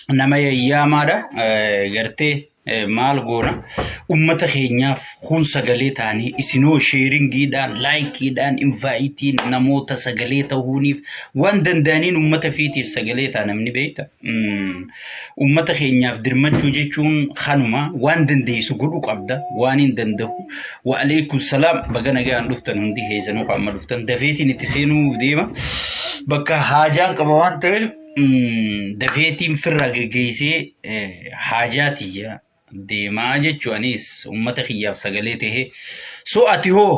Nama yayyaamaadha. Gartee maal goona ummata keenyaaf kun sagalee ta'anii isinoo sheeringiidhaan laayikiidhaan invaayitiin namoota sagalee ta'uuniif waan danda'aniin ummata fiitiif sagalee ta'a namni beekta. Ummata keenyaaf dirmachuu jechuun kanuma waan dandeessu godhuu qabda waan hin danda'u. Wa'aleekum salaam baga nagaan dhuftan hundi keessanuu kan amma dhuftan dafeetiin itti seenuu deema bakka haajaan qaba waan ta'eef dafeetiin firra geggeessee haajaa tiyya deemaa jechuu anis ummata kiyyaaf sagalee tahee so ati hoo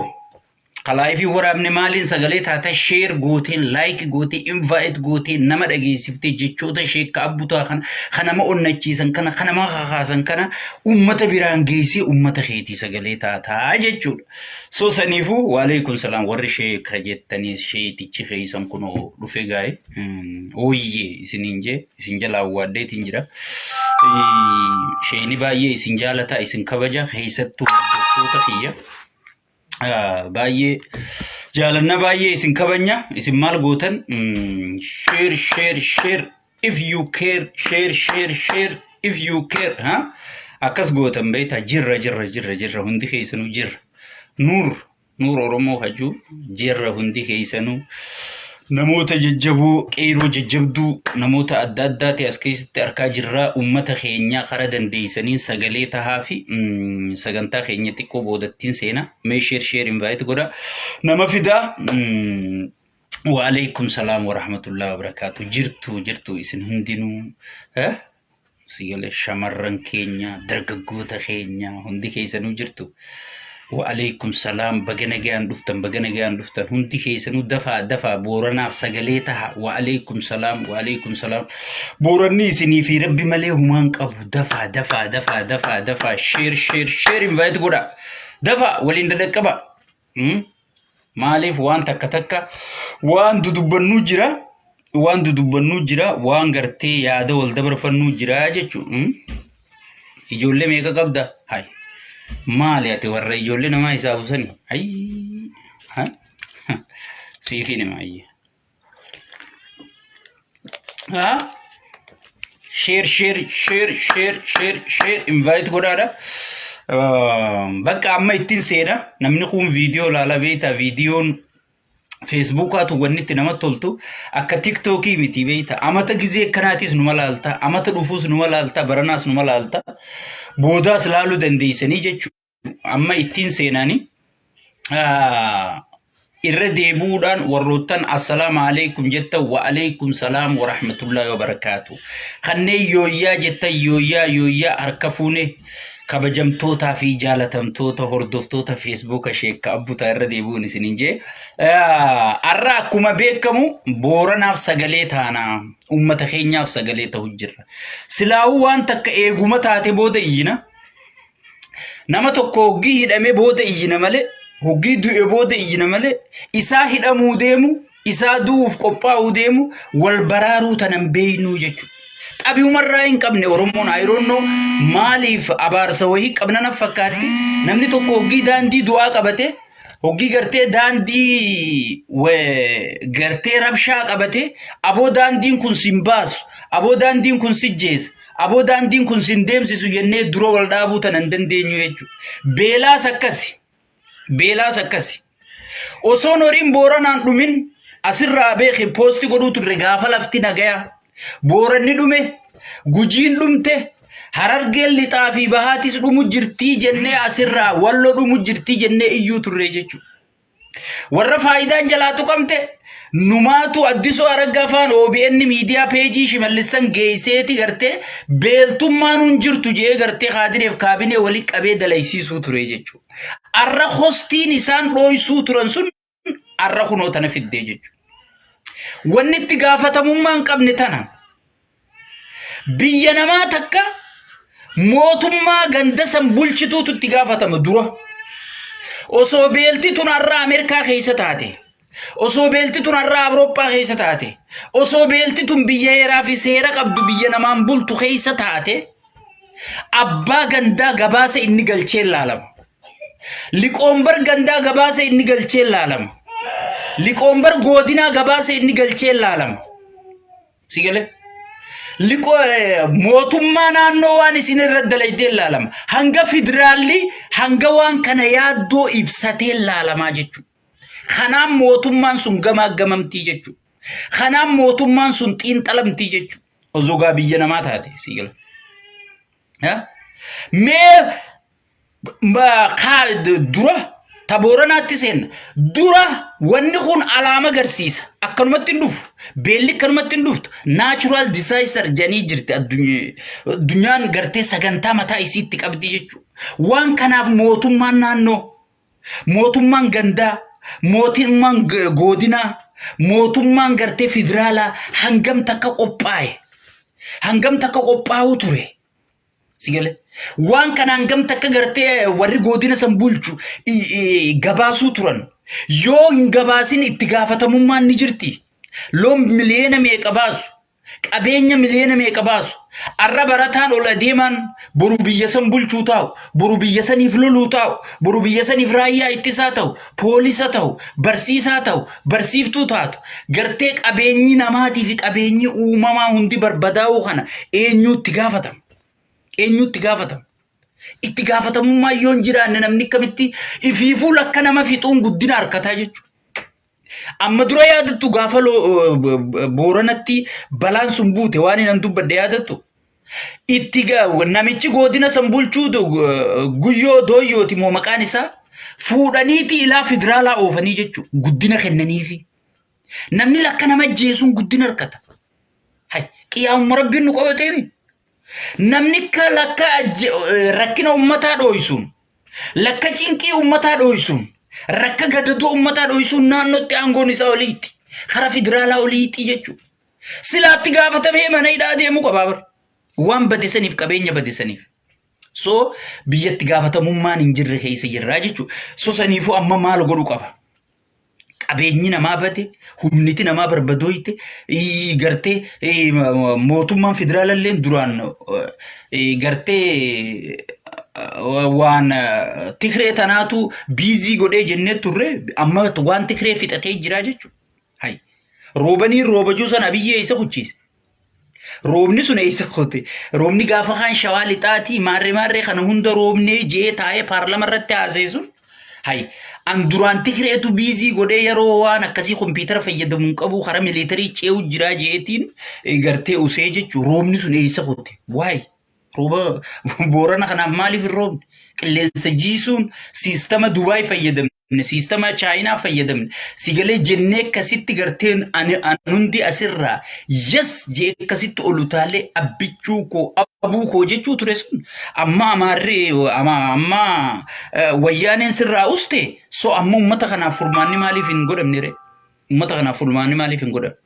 kalaayifii waraabne maaliin sagalee taata sheer gootee laayik gootee invaayit gootee nama dhageessiftee jechoota sheekka abbutaa kana kan nama onnachiisan kana kan nama kakaasan kana ummata biraan geessee ummata keetii sagalee taataa jechuudha. So saniifuu waaleykum salaam warri sheeka jettanii sheetichi keessan kunoo dhufe gaa'e. Ooyyee isiniin jee isin jala awwaaddeetiin jira. Sheeyni baay'ee isin jaalata isin kabaja keessattuu hordoftoota kiyya. Baay'ee jaalanna baay'ee isin kabanya isin maal gootan share share share if you care share share share if you care ha akkas gootan beektaa jirra jirra jirra jirra hundi keessanuu jirra nuur Nuur Oromoo hajuu jirra hundi keessanuu namoota jajjaboo qeeroo jajjabduu namoota adda addaati as keessatti arkaa jirraa uummata keenya kara dandeessaniin sagalee tahaa fi sagantaa keenya xiqqoo boodattiin seena mee sheer sheer invite godha nama fidaa. Waalaikum salaam warahmatullahi wabarakatuh. Jirtu jirtu isin hundinuu eh? Sigalee shamarran keenya dargaggoota keenya hundi keessanuu jirtu. Waalaikum salaam baga nagaan dhuftan baga nagaan dhuftan hundi keessanuu dafaa dafaa booranaaf sagalee taha. Waalaikum salaam waalaikum salaam. Booranni isinii fi rabbi malee humaan qabu dafaa dafaa dafaa dafaa dafaa sheer sheer sheer invite godha. Dafaa waliin dadhaqqaba. Maaliif waan takka takka waan dudubbannuu jira waan dudubbannuu jira waan gartee yaada wal dabarfannuu jira jechuudha. Ijoollee meeqa qabda? Hay. Maali ati warra ijoollee namaa isaa busani? Ayii. Siifiin hima ayyee. Haa? Share share share share share share invite godhaadha. Bakka amma ittiin seena namni kun viidiyoo ilaala beektaa viidiyoon feesbuukaatu wanni itti namatti toltu akka tiktookii miti beektaa amata gizee akkanaatis numa laalta amata dhufuus numa laalta baranaas numa laalta boodaas laaluu dandeessanii jechuudha. Amma ittiin seenanii irra deebi'uudhaan warroottan assalaamu alaikum jettan wa alaikum salaam wa rahmatullahi wa barakaatu. Kanneen yooyyaa jettan yooyyaa yooyyaa harka fuune kabajamtootaa fi jaalatamtoota hordoftoota feesbuuka sheekka abbutaa irra deebi'uun isiniin jee. Har'a akkuma beekamu booranaaf sagalee taana uummata keenyaaf sagalee ta'u jirra. Silaahuu waan takka eeguma taate booda iyyina. Nama tokko hoggii hidhamee booda iyyina malee, hoggii du'e booda iyyina malee, isaa hidhamuu deemu, isaa du'uuf qophaa'uu deemu, wal baraaruu tanan beeknuu jechuudha. Xabiumarraa hin qabne Oromoon ayiroonnoo maaliif abaarsa wayii qabna na fakkaatti. Namni tokko hoggii daandii du'aa qabate, hoggii gartee daandii gartee rabshaa qabate, aboo daandiin kun sin baasu, aboo daandiin kun si jeesa, Aboo daandiin kun sin deemsisu jennee dura wal dhaabuu tana hin dandeenyu jechuudha. Beelaas akkasi. Beelaas akkasi. Osoon horiin booranaan dhumin asirraa beeki poosti godhuu turre gaafa lafti nagaya. Booranni dhume, gujiin dhumte, harargeen lixaa fi bahaatis dhumu jirtii jennee asirraa wallo dhumu jirtii jennee iyyuu turre jechuudha. Warra faayidaan jalaa tuqamte numaatu Addisuu Araggaa faan OBN miidiyaa peejii Shimallissan geesseeti gartee beeltummaan hun jirtu je'ee gartee kaadireef kaabinee wali qabee dalaysiisuu ture jechuudha. Arra hostiin isaan dhooysuu turan sun arra kunoo tana fiddee jechuudha. Wanni itti gaafatamummaa hin qabne tana. Biyya namaa takka mootummaa ganda san bulchituutu itti gaafatama dura. Osoo beelti tun har'a Ameerikaa keessa taate, osoo beelti tun har'a Awurooppaa keessa taate, osoo beelti tun biyya heeraa fi seera qabdu biyya namaan bultu keessa taate, abbaa gandaa gabaasa inni galchee laalama. Liqoombar gandaa gabaasa inni galchee laalama. Liqoombar goodinaa gabaasa inni galchee laalama. Si galee? Liqoo mootummaa naannoo waan isin irra dalaydee ilaalama. Hanga federaalli hanga waan kana yaaddoo ibsatee ilaalamaa jechuudha. Kanaan mootummaan sun gamaa gamamtii jechuudha. Kanaan mootummaan sun xiinxalamtii jechuudha. Osoo gaa biyya namaa taate sii gala. Mee dura ta Booranaatti seenna. Dura wanni kun alaama agarsiisa. Akkanumatti hin dhufu. Beelli akkanumatti hin dhuftu. Natural disaster jedhanii jirti addunyaan gartee sagantaa mataa isiitti qabdi jechuudha. Waan kanaaf mootummaan naannoo, mootummaan gandaa, mootummaan godinaa, mootummaan gartee federaalaa hangam takka qophaa'e, hangam takka qophaa'uu ture. Si galee? Waan kana hangam takka gartee warri godina san bulchu gabaasuu turan. Yoo hin gabaasin itti gaafatamummaan ni jirti. Loon miliyoona meeqa baasu? Qabeenya miliyoona meeqa baasu? Arra barataan ol adeemaan boru biyya san bulchuu taa'u, boru biyya saniif loluu taa'u, boru biyya saniif raayyaa ittisaa ta'u, poolisa ta'u, barsiisaa ta'u, barsiiftuu taatu. Gartee qabeenyi namaatii fi qabeenyi uumamaa hundi barbadaa'uu kana eenyuutti gaafatama? Eenyuutti gaafatama? Itti gaafatamummaa yoo hin jiraanne namni akkamitti ifiifuu lakka nama fixuun guddina harkataa jechuudha. Amma dura yaadattu gaafa Booranatti balaan sun buute waan inni dubbadhe yaadattu. Itti namichi godina san bulchuu Guyyoo Dooyyooti moo maqaan isaa fuudhaniiti ilaa federaalaa oofanii jechuudha. Guddina kennaniifi. Namni lakka nama ajjeesuun guddina harkata. Hay qiyaamuma rabbiin nu qabateemi. Namni akka lakka rakkina uummataa dhooysuun, lakka cinqii uummataa dhooysuun, rakka gadadoo uummataa dhooysuun naannootti aangoon isaa oliitti. Karaa federaalaa oliitti jechuudha. Silaatti gaafatamee mana hidhaa deemuu qabaa bara. Waan bade saniif qabeenya bade saniif. So biyyatti gaafatamummaan hin jirre keessa jirraa jechuudha. So saniifuu amma maal godhu qaba? Qabeenyi namaa bade, humniti namaa barbadooyte, gartee mootummaan federaalallee duraan gartee waan Tigree tanaatu busy godhee jennee turre amma waan Tigree fixatee jira jechuudha. Hay. Roobanii roobajuu sana biyyee isa kuchiise. Roobni sun eessa kote? Roobni gaafa kaan Shawaa Lixaatii maarree maarree kana hunda roobnee jee taa'ee paarlama irratti haasa'e sun. Hay. An duraan Tigreetu busy godhee yeroo waan akkasii kompiitara fayyadamuun qabu karaa military ce'uu jiraa jeetiin gartee usee jechuun roobni sun eessa kote? Waay. Rooba Boorana kanaaf maaliif hin roobne? Qilleensa jiisuun siistama Dubaay fayyadamne, siistama Chaayinaa fayyadamne. Sigalee jennee akkasitti garteen ani hundi asirraa yes jee akkasitti ol utaalee abbichuu koo abuu koo jechuu ture sun amma amaarri amma wayyaaneen sirraa uste so amma uummata kanaaf furmaanni maaliif hin godhamne ree? Uummata kanaaf furmaanni maaliif hin godhamne?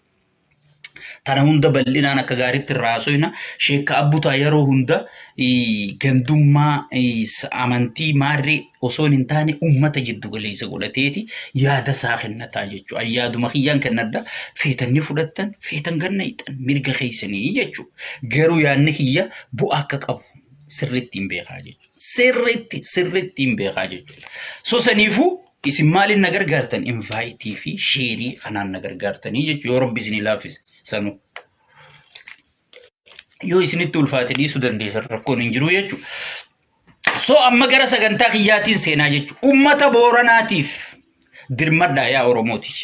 Tana hunda bal'inaan akka gaariitti irraa haasofna. Sheekka Abbutaa yeroo hunda gandummaa amantii maarree osoo hin taane uummata jiddu galeessa godhateeti yaada isaa kennataa jechuudha. Yaaduma kiyyaan kennadha. Feetan ni fudhattan, feetan ganna hixan mirga keessanii jechuudha. Garuu yaadni kiyya bu'aa akka qabu sirriitti hin beekaa jechuudha. Sirriitti sirriitti hin beekaa jechuudha. So saniifuu isin maaliin na gargaartan? Invite fi share kanaan na gargaartanii jechuudha. Yoo rabbi isinii laaffise sanuu. Yoo isinitti ulfaate dhiisuu dandeessan rakkoon hin jiru jechuudha. So amma gara sagantaa kiyyaatiin seenaa jechuudha. Uummata Booranaatiif dirmadhaa yaa Oromooti.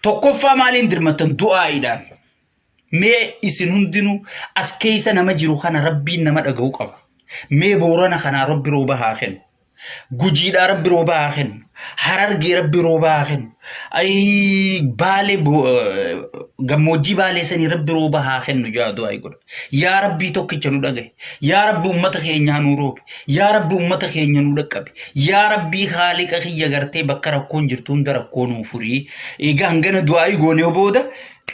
Tokkoffaa maaliin dirmattan? Du'aa'iidhaan. Mee isin hundinuu as keessa nama jiru kana rabbiin nama dhaga'u qaba. Mee Boorana kanaa rabbi rooba haa kennu. Gujiidhaa rabbi rooba haa kennu. Harargee rabbi rooba haa kennu. Ayii Baalee gammoojjii Baalee sanii rabbi rooba haa kennu jaa du'aa godha. Yaa rabbii tokkicha nu dhagaye. Yaa rabbi uummata keenyaa nu roobe. Yaa rabbi uummata keenya nu dhaqqabe. Yaa rabbii haaliqa kiyya gartee bakka rakkoon jirtu hunda rakkoo nuu furii. Egaa hangana du'aa goonee booda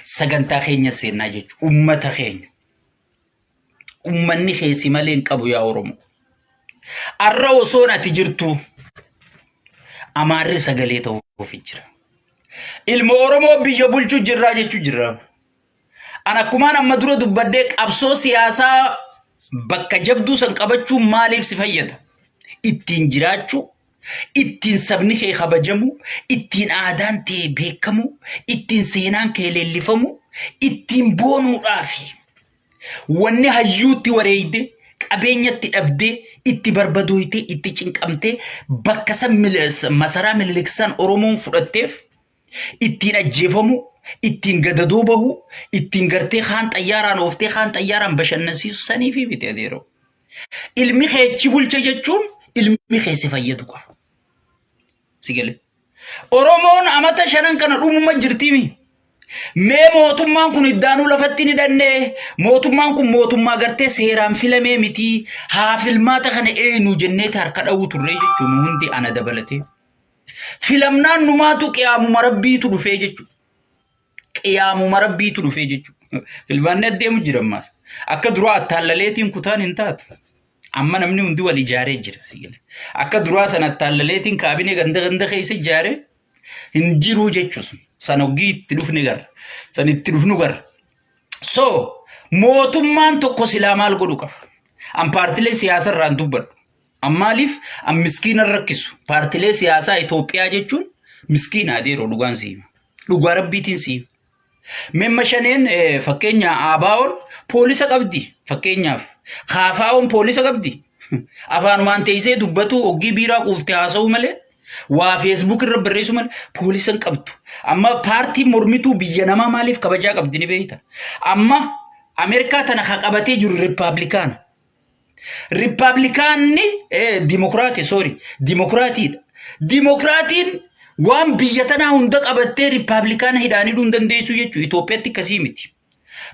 sagantaa keenya seennaa jechuudha. Uummata keenya. Uummanni keessi malee hin qabu yaa Oromoo. Arra osoon ati jirtu Amaarri sagalee ta'uuf jira. Ilma Oromoo biyya bulchuu jirraa jechuu jirra. An akkumaan amma dura dubbadhee qabsoo siyaasaa bakka jabduu san qabachuun maaliif si fayyada? Ittiin jiraachuu, ittiin sabni kee kabajamu, ittiin aadaan tee beekamu, ittiin seenaan kee leellifamu, ittiin boonuudhaafi. Wanni hayyuutti wareeyde, qabeenyatti dhabdee, itti barbadooytee, itti cinqamtee bakka san masaraa Minilik san Oromoon fudhatteef ittiin ajjeefamuu, ittiin gadadoo bahuu, ittiin gartee kaan xayyaaraan ooftee kaan xayyaaraan bashannansiisu saniifi miti adeeroo. Ilmi keechi bulcha jechuun ilmi kee si fayyadu qaba. Si galee. Oromoon amata shanan kana dhumuma jirtiimi. Mee mootummaan kun iddaanuu lafatti ni dhannee mootummaan kun mootummaa gartee seeraan filamee miti haa filmaata kana eenyu jennee harka dha'uu turree jechuun nu hundi ana dabalatee. Filamnaan numaatu qiyaamuma rabbiitu dhufee jechuudha. Qiyaamuma rabbiitu dhufee jechuudha. Filmaanni adeemu jira ammaas. Akka duraa attaallaleetiin kutaan hin taatu. Amma namni hundi wal ijaaree jira. Si galee. Akka duraa sana attaallaleetiin kaabinee ganda ganda keessa ijaaree hin jiruu jechuun sana hoggii itti dhufne garra. San itti dhufnu garra. So mootummaan tokko silaa maal godhu qaba? An paartilee siyaasa irraan dubbadhu. An maaliif an miskiina rakkisu? Paartilee siyaasaa Itoophiyaa jechuun miskiina adeeroo dhugaan siima. Dhugaa rabbiitiin siima. Memma shaneen fakkeenya ABO'n poolisa qabdi fakkeenyaaf. KFO'n poolisa qabdi. Afaanumaan teessee dubbatu oggii biiraa quufte haasa'uu malee waa feesbuuk irra barreessuu malee poolisa hin qabdu. Amma paartiin mormituu biyya namaa maaliif kabajaa qabdi ni beekta. Amma Ameerikaa tana ka qabatee jiru Rippaablikaana. Rippaablikaanni Dimokiraatii sorry Dimokiraatiidha. Dimokiraatiin waan biyya tanaa hunda qabattee Rippaablikaana hidhaanii hidhuu hin dandeessu jechuudha. Itoophiyaatti akkasii miti.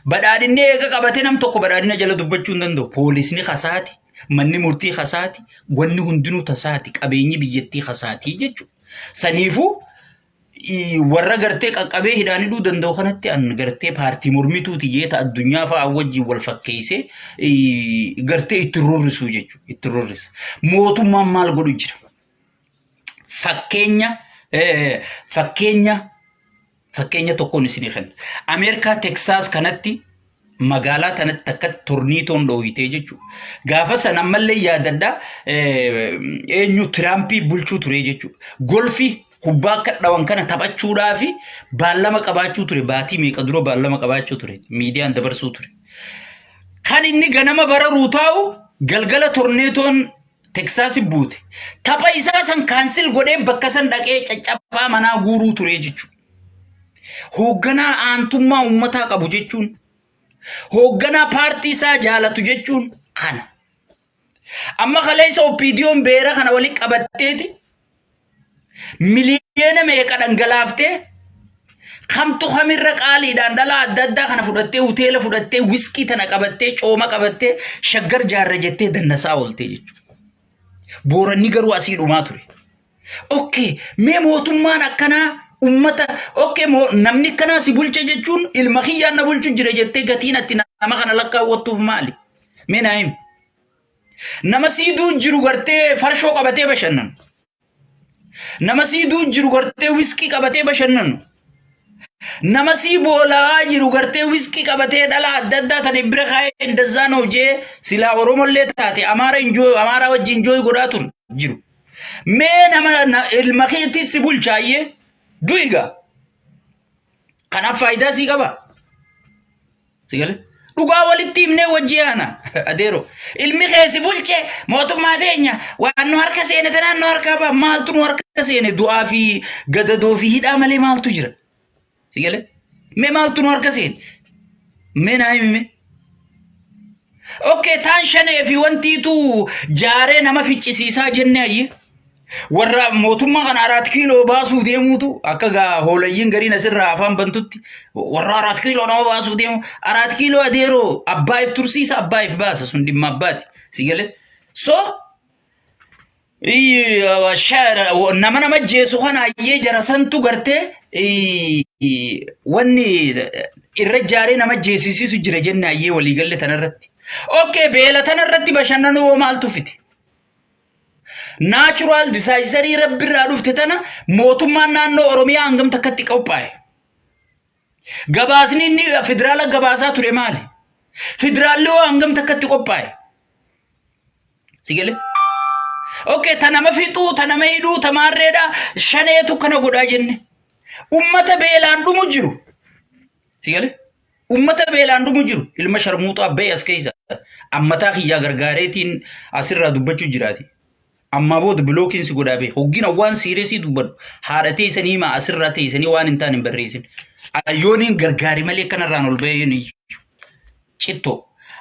Badhaadhinni eega qabatee nam tokko badhaadhina jala dubbachuu hin danda'u. Poolisni kasaati, manni murtii kasaati, wanni hundinuu tasaati, qabeenyi biyyattii kasaati jechuudha. Saniifuu warra gartee qaqqabee hidhaan hidhuu danda'u kanatti an gartee paartii mormituuti jeeta addunyaa fa'aa wajjin wal fakkeessee gartee itti rorrisuu jechuudha. Itti rorrisa. Mootummaan maal godhu jira? Fakkeenya fakkeenya fakkeenya tokkoon isinii kenna. Ameerikaa Teksaas kanatti magaalaa tanatti takka torniitoon dhooyitee jechuudha. Gaafa san ammallee yaadadha eenyu Tiraampii bulchuu ture jechuudha. Golfii kubbaa akka dhawan kana taphachuudhaaf baallama qabaachuu ture. Baatii meeqa dura baallama qabaachuu ture. Miidiyaan dabarsuu ture. Kan inni ganama bararuu taa'u galgala torneetoon Teksaasi buute. Tapha isaa san kaansil godhee bakka san dhaqee caccabaa manaa guuruu ture jechuudha. Hoogganaa aantummaa uummataa qabu jechuun, hoogganaa paartii isaa jaalatu jechuun kana. Amma kaleessa OPDOn beera kana walitti qabatteeti miliyoona meeqa dhangalaaftee kamtu kamirra qaaliidhaan dhalaa adda addaa kana fudhattee hoteela fudhattee wiskii tana qabattee cooma qabattee shaggar jaarra jettee dannasaa ooltee jechuudha. Booranni garuu asii dhumaa ture. Okay, mee mootummaan akkanaa ummata okay namni akkanaa si bulche jechuun ilma kiyyaan na bulchu jira jettee gatiin ati nama kana lakkaawwattuuf maali? Mee naa himi. Nama siiduu jiru gartee farshoo qabatee bashannanu. Nama siiduu jiru gartee wiskii qabatee bashannanu. Nama sii boola'aa jiru gartee wiskii qabatee dhala adda addaa tana bira kaa'ee indazzaa noo jee silaa Oromollee taate Amaara enjoy Amaaraa wajjin enjoy godhaa ture jiru. Mee nama ilma keetti si bulchaayyee du'i gaa. Kanaaf faayidaa sii qaba. Si galee? Dhugaa walitti himnee wajji yaana adeero. Ilmi kee si bulche mootummaa teenya waan nu harka seene tanaan nu harkaa ba'a maaltu nu harka seene du'aa fi gadadoo fi hidhaa malee maaltu jira. Si galee? Mee maaltu nu harka seene? Mee naa himi mee. Okay, taan shanee fi wantiitu jaaree nama ficcisiisaa jenne ayyee. Warra mootummaa kana araat kiiloo baasuuf deemuutu akka gaa hoolayyiin gariin asirraa afaan bantutti warra araat kiiloo nama baasuuf deemu araat kiiloo adeeroo abbaa if tursiisa abbaa if baasa sun dhimma abbaati si galee. So nama nama jeesu kana ayyee jara santu gartee wanni irra jaaree nama jeesisiisu jira jenne ayyee waliigalle tanarratti. Okay beela tanarratti bashannanuu hoo maaltu fide? Naachuraal disaayisarii rabbirraa dhufte tana mootummaan naannoo Oromiyaa hangam takkatti qophaa'e? Gabaasni inni federaala gabaasaa ture maali? Federaalli hoo hangam takkatti qophaa'e? Si galee? Okay, ta nama fixuu, ta nama hidhuu, ta maarreedha, shaneetu kana godhaa jenne. Ummata beelaan dhumu jiru. Si galee? Ummata beelaan dhumu jiru ilma sharmuuxaa ba'e as keessa ammataa kiyyaa gargaareetiin asirraa dubbachuu jiraati. Ammaa booda bilookiin si godhaa beeka. Hoggina waan siiresii dubbadhu haadha teessanii himaa asirraa teessanii waan hin taane hin barreessin. Ayyooniin gargaari malee kanarraan ol ba'ee hin iyyu. Cittoo.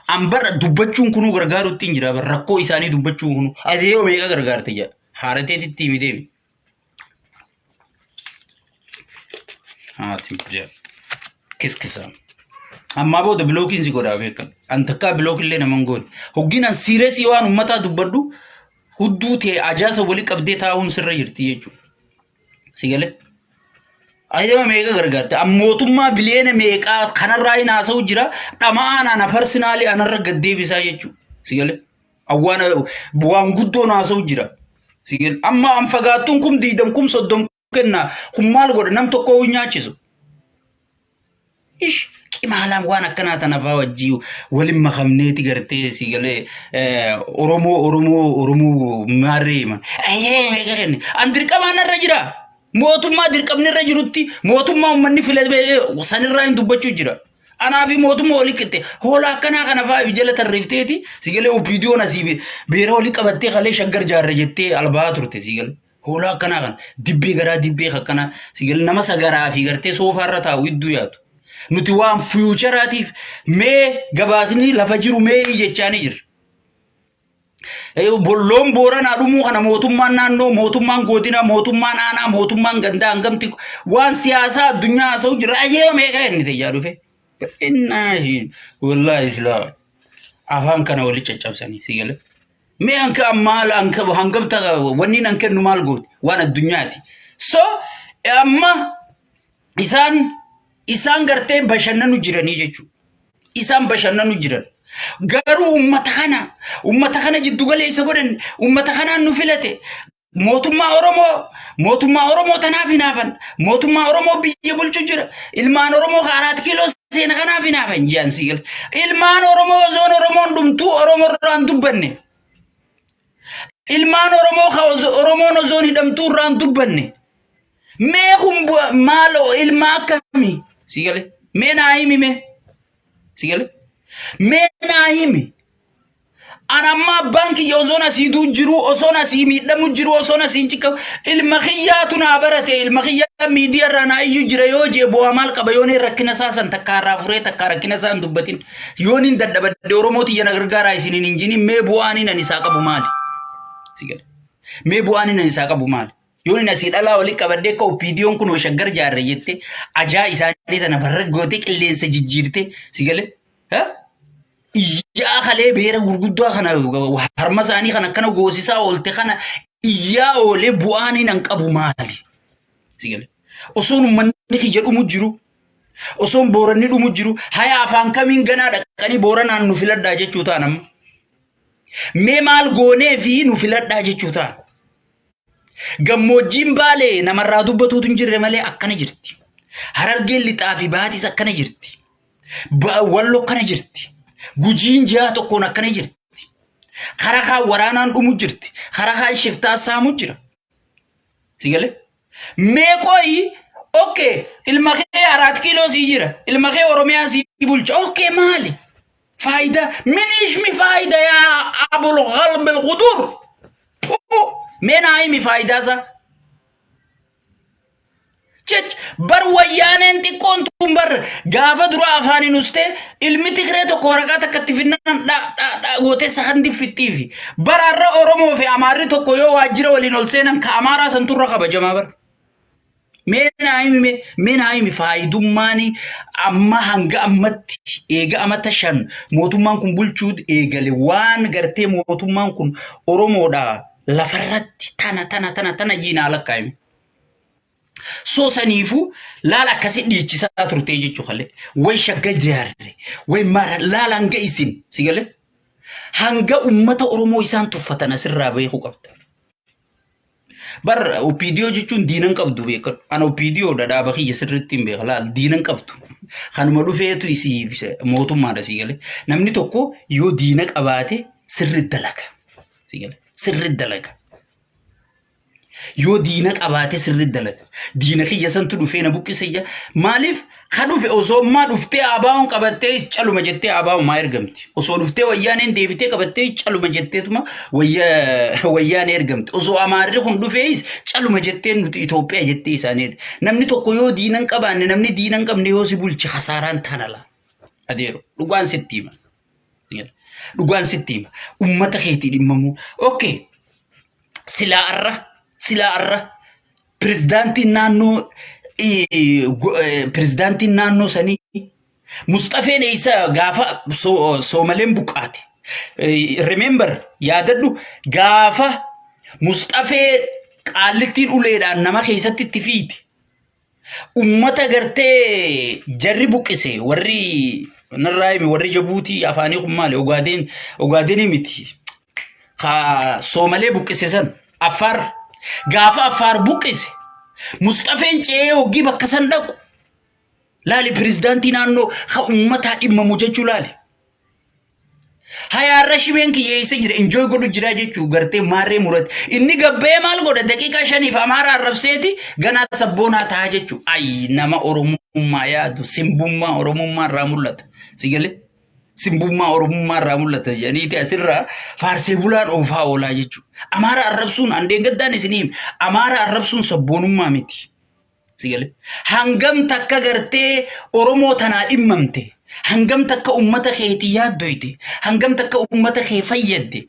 An bara dubbachuun kunuu gargaaruutti hin jira. Rakkoo isaanii dubbachuun kunuu. Ati yoo meeqa gargaarte jedha. Haadha teetitti himi deemi. Haati jedha. Kiskisa. Ammaa booda bilookiin si godhaa beekan. An takkaa bilookillee nama hin goone. Hoggiin an siiresii waan ummataa dubbadhu hudduu tee ajaasa wali qabdee taa'uun sirra jirti jechuudha. Si galee? Ayyama meeqa gargaarte? An mootummaa biliyeena meeqaa kanarraa hin haasa'u jira. Dhama'aan ana parsinaalii anarra gad deebisaa jechuudha. Si galee? Awwaan waan guddoon haasa'u jira. Si galee? Amma an fagaattuun kum diidam kum soddom kenna kun maal godha nam tokko hin nyaachisu. Ish qimaalaan waan akkanaa tana fa'aa wajjii waliin makamneeti gartee si galee Oromoo Oromoo Oromoo maarree himan. Ayyee meeqa kenne an dirqamaan narra jira. Mootummaa dirqamni irra jirutti mootummaa uummanni filatee sanirraa hin dubbachuu jira. Anaa fi mootummaa olii qixxe hoolaa akkanaa kana fa'aa if jala tarreefteeti si galee opiidiyoon asii beera olii qabattee kalee shaggar jaarra jettee albaa turte si galee. Hoolaa akkanaa kana dibbee garaa dibbee akkanaa si galee nama sagaraa fi gartee soofaarra taa'u iddoo yaatu. Nuti waan fiyuucharaatiif mee gabaasni lafa jiru mee jechaanii jirra. Loon booranaa dhumuu kana mootummaan naannoo, mootummaan godina, mootummaan aanaa, mootummaan gandaa hangamti waan siyaasaa addunyaa haasa'u jira. Ayyee meeqa inni ta'aa dhufe. Innaa wallaahi silaa afaan kana wali caccabsanii si galee. Mee anka maal anka hangamta wanni nan kennu maal gooti waan addunyaati. So amma isaan isaan gartee bashannanu jiranii jechuudha. Isaan bashannanu jiran. Garuu ummata kana ummata kana jiddu galeessa godhan ummata kanaan nu filate mootummaa Oromoo mootummaa Oromoo tanaaf hinaafan mootummaa Oromoo biyya bulchu jira ilmaan Oromoo kaaraat kiiloo seena kanaaf hinaafan ji'an sigal ilmaan Oromoo osoon Oromoon dhumtuu Oromoo irraan dubbanne ilmaan Oromoo ka Oromoon osoon hidhamtuu irraan dubbanne mee kun maal ilma akkamii sigale mee naa himi mee sigale mee naa himi. An amma abbaan kiyya osoon asii duu jiru, osoon asii miidhamu jiru, osoon asii hin ciqqabu. Ilma kiyyaatu naa barate, ilma kiyyaa miidiyaa irraa naa iyyuu jira yoo jee bu'aa maal qaba yoon rakkina isaa san takkaa irraa furee takkaa rakkina isaa hin dubbatin. Yoon hin dadhabadde Oromoo tiyya na gargaaraa isiniin hin jinin mee bu'aan inni isaa qabu maali? Si gala. Mee bu'aan inni isaa qabu maali? Yoon inni asii dhalaa walitti qabadde akka OPDOn kun shaggar jaarre jette ajaa isaanii tana barra gootee qilleensa jijjiirte si galee. Iyyaa kalee beera gurguddaa kana harma isaanii kan akkana goosisaa oolte kana iyyaa oolee bu'aan hin qabu maali? Si galee. Osoon uummanni kiyya dhumu jiru osoon booranni dhumu jiru haya afaan kamiin ganaa dhaqanii booranaan nu filadhaa jechuu ta'an amma. Mee maal goonee fi nu filadhaa jechuu ta'an. Gammoojjiin baalee namarraa dubbatuutu hin jirre malee akkana jirti. Harargeen lixaa fi baatis akkana jirti. Wallo akkana jirti. Gujiin ji'a tokkoon akkana jirti. Karaa kaan waraanaan dhumu jirti. Karaa kaan shiftaa saamu jira. Si galee? Mee qoyi okkee ilma kee araat kiiloo sii jira. Ilma kee Oromiyaa sii bulcha. Okkee maali? Faayidaa min ishmi faayidaa yaa abul qalbil qudur. Mee naa himi faayidaa isaa. Jech bar wayyaaneen xiqqoon tun bar gaafa dura afaaniin ustee ilmi Tigree tokko waraqaa takka itti finnaan dha dha dha gootee sakandii fixxiifi. Bar har'a Oromoo fi Amaarri tokko yoo waajjira waliin ol seenan ka Amaaraa san turra kabajamaa bar. Mee naa himi mee mee naa himi faayidummaan amma hanga ammatti eega amata 5 mootummaan kun bulchuu eegale waan gartee mootummaan kun Oromoodha lafarratti tana tana tana tana jiinaa lakkaa'ime. So saniifuu laala akkasi dhiichisaa turtee jechuu kalee. Way shagga jaarre, way mara laala hanga isin si galee hanga ummata Oromoo isaan tuffatan asirraa beekuu qabda. Bar OPDO jechuun diinan qabdu beekadhu. Ana OPDO dha dhaaba kiyya sirriitti hin beeka laal diinan qabdu. Kanuma dhufeetu isii mootummaadha si galee. Namni tokko yoo diina qabaate sirriitti dalaga. Si galee sirriitti dalaga. Yoo diina qabaate sirriitti dalaga. Diina kiyya santu dhufee na buqqise ija. Maaliif Ka dhufe osoo ammaa dhuftee ABO'n qabattee caluma jettee ABO maa ergamti. Osoo dhuftee wayyaaneen deebitee qabattee caluma jetteetuma wayyaanee ergamti. Osoo Amaarri kun dhufees caluma jettee nuti Itoophiyaa jettee isaanii. Namni tokko yoo diina hin qabaanne namni diina hin qabne yoo si bulche hasaaraan tana laa. Adeero dhugaan sitti hima. Dhugaan sitti hima. Uummata keetii dhimmamuu. Okay. Silaa arra silaa arra pirezidaantiin naannoo pirezidaantiin naannoo sanii Musxafeen eessa gaafa Soomaleen buqqaate. Remember yaadadhu gaafa Musxafee qaallittiin uleedhaan nama keessatti itti fiite. Ummata gartee jarri buqqise warri narraa himi warri Jabuutii afaanii kun maali Ogaadeen Ogaadeenii miti. Ka Soomalee buqqise san Affaar gaafa Affaar buqqise Musxafeen ce'ee hoggii bakka san dhaqu laali pirezidaantii naannoo ka ummataa dhimmamu jechuu laali. Hayaarra shimeen kiyya eessa jira enjoy godhu jira jechuu gartee maarree murate. Inni gabbee maal godha daqiiqaa shaniif amaara arrabseeti ganaa sabboonaa ta'a jechuu. Ay nama oromummaa yaadu simbummaa oromummaa irraa mul'ata. Si galee simbummaa oromummaa irraa mul'ata jedhaniiti asirraa faarsee bulaan oofaa oolaa jechuu. Amaara arrabsuun andeen gaddaan isinii hima. Amaara arrabsuun sabboonummaa miti. Si galee? Hangam takka gartee Oromoo tanaa dhimmamte, hangam takka ummata keetii yaaddoyte, hangam takka ummata kee fayyadde,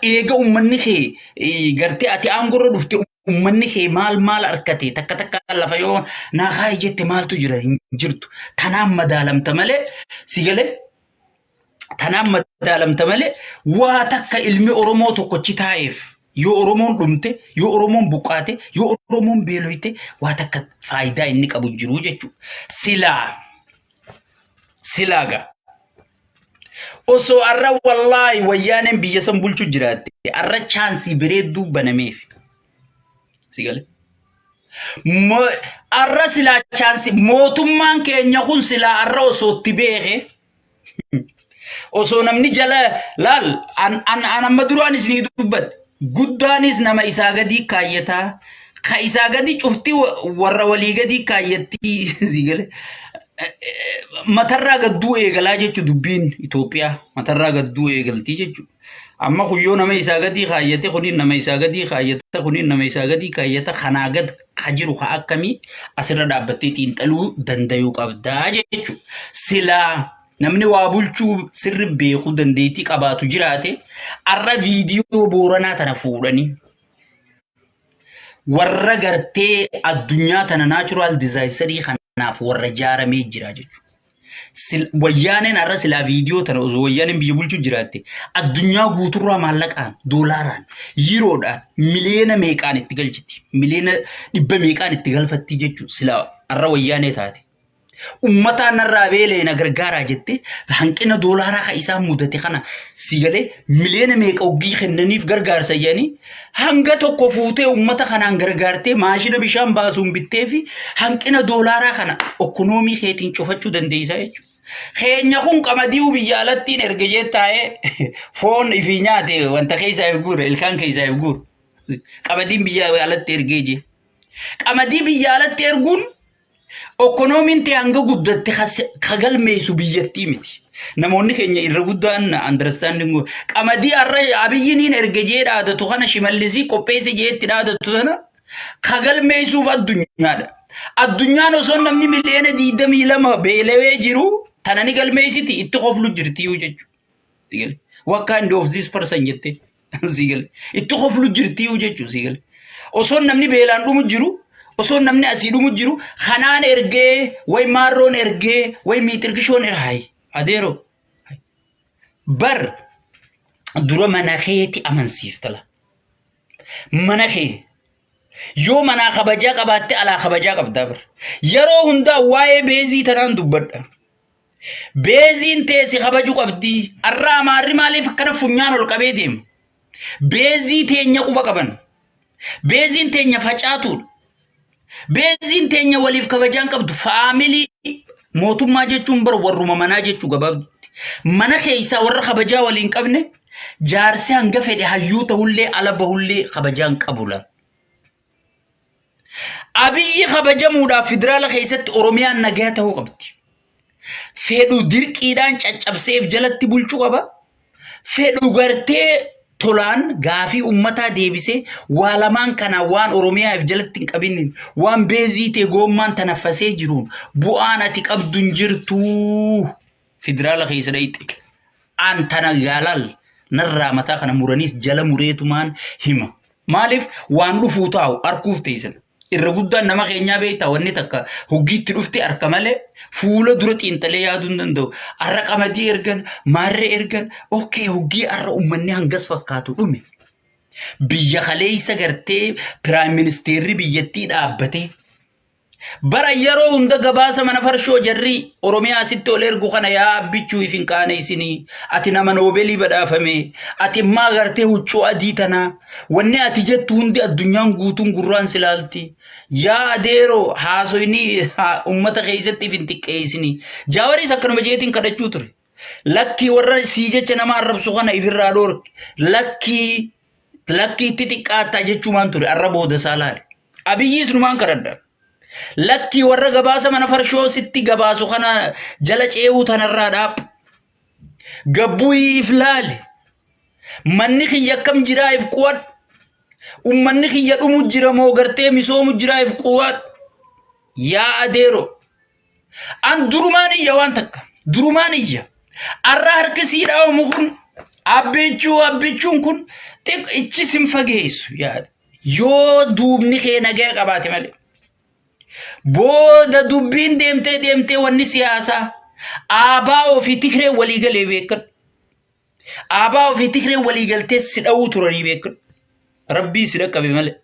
eega ummanni kee gartee ati aangorra dhufte ummanni kee maal maal arkate takka takka lafa yoo naa kaayi jette maaltu jira hin jirtu. Tanaan madaalamta malee si galee? Tanaan madaalamta malee waa takka ilmi Oromoo tokkochi taa'eef yoo Oromoon dhumte, yoo Oromoon buqqaate, yoo Oromoon beeloyte waa takka faayidaa inni qabu hin jiru jechuudha. Silaa silaa gaa osoo arra wallaahi wayyaaneen biyya san bulchu jiraatte arra chaansii bareedduu banameef. Si galee? Arra silaa chaansii mootummaan keenya kun silaa arra osoo itti beeke Osoo namni jala laal an an an amma duraan isinii dubbadhe guddaanis nama isaa gadii kaayyataa ka isaa gadii cufti warra walii gadii kaayyattii sii gale matarraa gadduu eegalaa jechu dubbiin Itoophiyaa matarraa gadduu eegaltii jechu amma kun yoo nama isaa gadii kaayyate kuniin nama isaa gadii kaayyata kuniin nama isaa gadii kaayyata kanaa gad ka jiru ka akkamii asirra dhaabbattee xiinxaluu dandayuu qabdaa jechu silaa namni waa bulchuu sirri beeku dandeettii qabaatu jiraate arra viidiyoo booranaa tana fuudhanii warra gartee addunyaa tana naachuraal dizaayisterii kanaaf warra jaaramee jira jechuudha. Wayyaaneen har'a silaa viidiyoo tana osoo wayyaaneen biyya bulchuu jiraatte addunyaa guuturraa maallaqaan doolaaraan yiroodhaan miliyoona meeqaan itti galchiti miliyoona dhibba meeqaan itti galfatti jechuudha silaa har'a wayyaanee taate. Ummataa narraa beela'e na gargaaraa jette hanqina doolaaraa kan isaan mudate kana si galee miliyoona meeqa oggii kennaniif gargaarsa jedhanii hanga tokko fuutee ummata kanaan gargaartee maashina bishaan baasuun bittee fi hanqina doolaaraa kana okkonoomii keetiin cufachuu dandeessaa jechuudha. Keenya kun qamadii biyya alattiin erga jee taa'ee foon ifii nyaate wanta keessaa if guura ilkaan keessaa if guura. Qamadiin biyya alatti ergee jee. Qamadii biyya alatti erguun Okkonoomiin tee hanga guddatte ka galmeessu biyyattii miti. Namoonni keenya irra guddaan understanding qamadii har'a abiyyiniin erge jee dhaadatu kana shimallisii qopheesse jee itti dhaadatu sana ka galmeessuuf addunyaadha. Addunyaan osoo namni miliyoona 22 beelawee jiru tana ni galmeessiti itti koflu jirti jechuudha. Sigale. What kind of this person jettee? Sigale. Itti koflu jirti jechuudha sigale. Osoo namni beelaan dhumu jiru, osoo namni asii dhumu jiru, kanaan ergee, way maarroon ergee, way miixirkishoon erhaay. Adeero. Bar dura mana keeti amansiiftala. Mana kee yoo manaa kabajaa qabaatte alaa kabajaa qabdaa bar. Yeroo hundaa waa'ee beezii tanaan dubbadha. Beeziin tee si kabaju qabdi. Arra amaarri maaliif akkana funyaan ol qabee deema? Beezii teenya quba qaban. Beeziin teenya facaatuudha. Beeziin teenya waliif kabajaan qabdu. Faamilii mootummaa jechuun bar warruma manaa jechuu gabaabdutti. Mana keessaa warra kabajaa waliin qabne jaarsi hanga fedhe hayyuu ta'ullee ala bahullee kabajaan qabu laal. Abiyyi kabajamuudhaaf federaala keessatti Oromiyaan nagaa ta'uu qabdi. Fedhu dirqiidhaan caccabseef jalatti bulchuu qaba. Fedhu gartee tolaan gaafii ummataa deebisee waa lamaan kana waan Oromiyaaf jalatti hin qabiniin waan beezii ta'e goommaan tanaffasee jiruun bu'aan ati qabdu hin jirtu. Federaala keessa dhayxe. An tana gaalaal narraa mataa kana muraniis jala mureetumaan hima. Maaliif waan dhufuu taa'u arkuuf teessan. Irra guddaan nama keenyaa beektaa wanni takka hoggiitti dhufte harka malee fuula dura xiinxalee yaaduu hin danda'u. Har'a qamadii ergan, maarree ergan, okkee hoggii har'a uummanni hangas fakkaatu dhume. Biyya kaleessa gartee piraayim ministeerri biyyattii dhaabbatee Bara yeroo hunda gabaasa mana farshoo jarri Oromiyaa sitti ol ergu kana yaa abbichuu if hin qaaneessinii. Ati nama noobeelii badhaafame. Ati immaa gartee huccuu adii tanaa. Wanni ati jettu hundi addunyaan guutuun gurraan si laalti. Yaa adeeroo haasoyni uummata keessatti if hin xiqqeessinii. Jaawaris akkanuma jeetiin kadhachuu ture. Lakkii warra sii jecha nama arrabsu kana ifirraa dhoorki. Lakkii lakkii itti xiqqaattaa jechuumaan ture arra booda isaa laale. Abiyyiis numaan kadhadha. Lakkii warra gabaasa mana farshoo sitti gabaasu kana jala ce'uu tanarraa dhaab. Gabbu'ii if laali. Manni kiyya akkam jiraa if qu'adhu. Ummanni kiyya dhumu jira moo gartee misoomu jiraa if qu'adhu. Yaa adeeroo. An durumaan iyya waan takka. Durumaan iyya. Arra harki sii dhaawamu kun abbichuu abbichuun kun ichi sin fageessu yaada. Yoo duubni kee nagaa qabaate malee. Booda dubbiin deemtee deemtee wanni siyaasaa aabaa ofii tigree walii galee beekadhu. Aabaa ofii tigree walii galtee si dha'uu turanii beekadhu. Rabbii si dhaqqabe malee.